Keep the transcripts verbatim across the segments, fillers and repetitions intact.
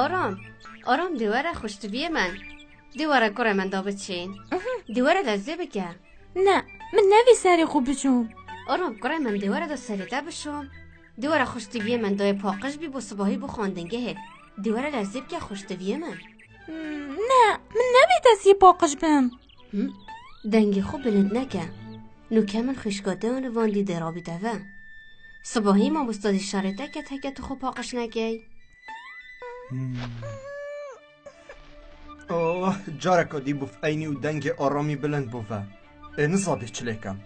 Aram, Aram, dê were xweştiviyê min. Dê were kurê min da biçîn. Dê were lezê bike. Ne, min nevî serê xwe bicûm. Aram, kurê min, dê were da serê te bişom. Dê were xweştiviyê min dayê paqij bî bo sibahî bo xwendingehê. Dê were lezê bike xweştiviyê min. Hmm, ne, min nevî te sî paqij bim. Hı? Dengê xwe bilind neke. Nûke min xwişka te û nivandî dê rabî te ve. Sibahî mamosta dî şerê te ket heke tu xwe paqij nekey. Hmm. Oh, careka dî bûv eynî û dengê Aramî bilind bûve. Ê niza dê çi lê kem.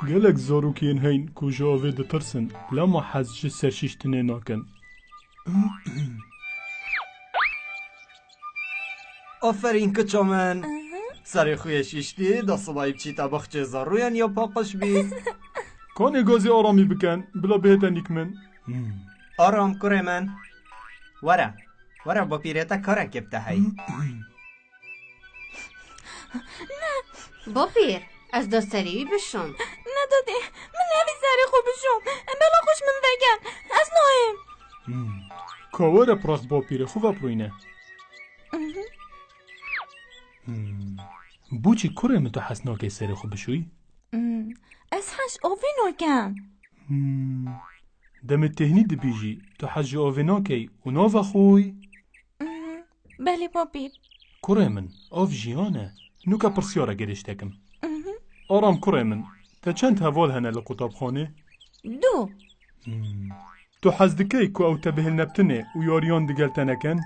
Gelek zarokên heyn ku ji avê ditirsin, lema hez ji serşîştinê nakin. Aferîn kiça min. Serê xwe yê şîştî, da sibayî biçîte baxçê zarûyan ya paqij bî. Kanê gazê Aramî bikin, bila bihête nîk min. Hmm. Aram, kurê min. Were. Were, bapîrê te karekê bi te heyî. Bapîr, ez da serê wî bişom. Ne dadê, min nevî serê xwe bişom. Bela xwe ji min veke. Ez nayêm. Hmm. Ka were pirax bapîrê xwe vepirûyne. Mhm. Hmm. Boçî kurê min tu hez nakey serê xwe bişûyî? Hmm. Ez hez avê nakem. Hmm. Demê têhnî dibî jî, tu hez ji avê nakey û navexwî? Mhm. Belê bapîr. Kurê min, av jiyan e. Nûke pirsyarek ê lê ji te kim. Mhm. Aram kurê min, te çend heval hene li qutabxanê? Du. Hmm. Tu hez dikey ku ew te bihêlne bi tinê û yariyan digel te nekin?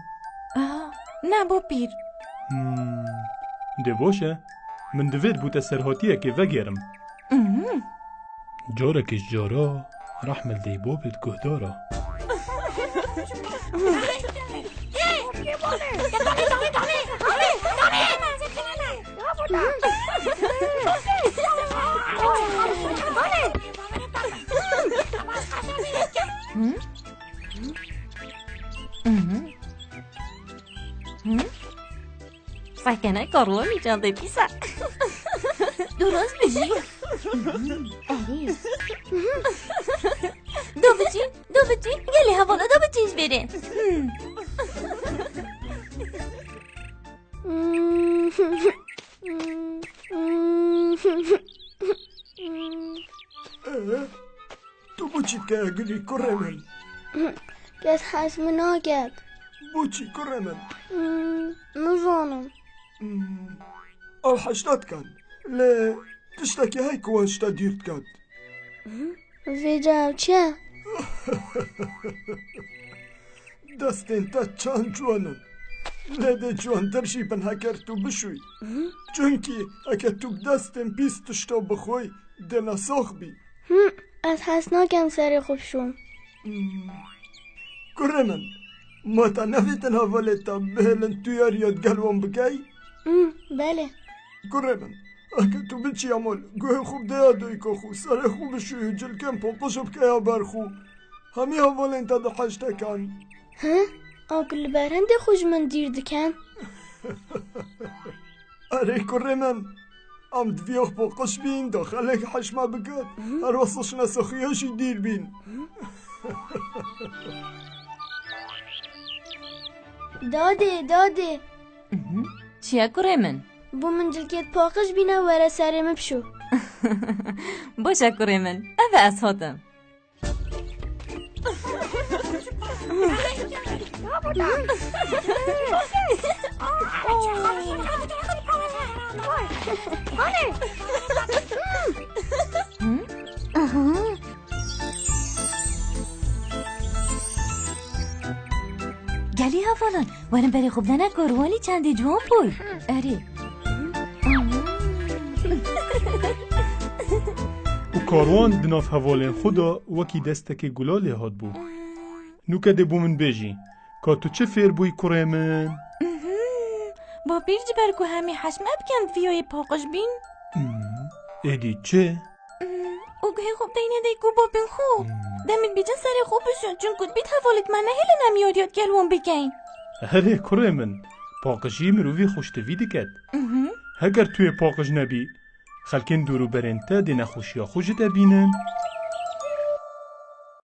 Ah, ne bapîr. Hmm. Dê baş e. Min divêt bo te serhatiyekê vegêrim. Mhm. Carekê ji cara rehmil dê babê di guhdara. Hı? Hı hı. Hı? Sekene karwanî çandê pîs e. Duras bijî. Erê. Daviçî, daviçî, gelê hevala daviçî ji vêrê. Ee, tu bo çi dikeye gulî kurê min? Kes hez min naket. Bo çi kurê min? Hmm, nizanim. Hmm, ew hişta dikin. Lê tiştekî hey ku wan ji te dîr diket. Vêca ew çi ye? Destên te çend ciwan in. Lê dê ciwantir jî bin heger tu bişûyî. Çunkî heke tu bi destên pîs tişta bixwî, dê nesax bî. Hı, ez hez nakem serê xwe bişûm. Hmm. Kurê min, ma te nevêtin hevalê te bihêlin tu yariya digel wan bikey? Hmm, belê. Kurê min, heke tu biçiya mal, guhê xwe bidêya dayika xwe, serê xwe bişûyî û cilkên paqij bikeya ber xwe, hemî hevalên te dê hej te ken. Hı? Ew ku li ber hindê xwe ji min dîr dikin? Erê kurê min, em di vî paqij bîn, da xelek hej me biket. Her wesa ji nesaxiya jî dîr bîn. Dadê, dadê. Mhm. Çi ye kurê min? Bo min cilkêt paqij bîne, were serê min bişo. Baş e kurê min. Ev e ez hatim. Gelî hevalan, werin berê xwe bidene karwanî çendê ciwan bûy. Erê. Û karwan di nav hevalên xwe de wekî destekê gulalê hatbû. Nûke dê bo min bêjî, ka tu çi fêr bûyî kurê min? Mhm. Bapîr ji ber ku hemî hej me bikin di vî yayê paqij bîn. Hmm. Êdî çi? Hmm. Û guhê xwe bideyne dayik û bapên xwe. Hmm. Demê dibêjin serê xwe bişo, çunku dibêt hevalêt me nehêlin em yariya digel wan bikeyn. Erê kurê min, paqijî mirovî xweştivî diket. Mhm. Heger tu yê paqij nebî, xelkên dûrûberên te dê nexweşiya xwe ji te bînin.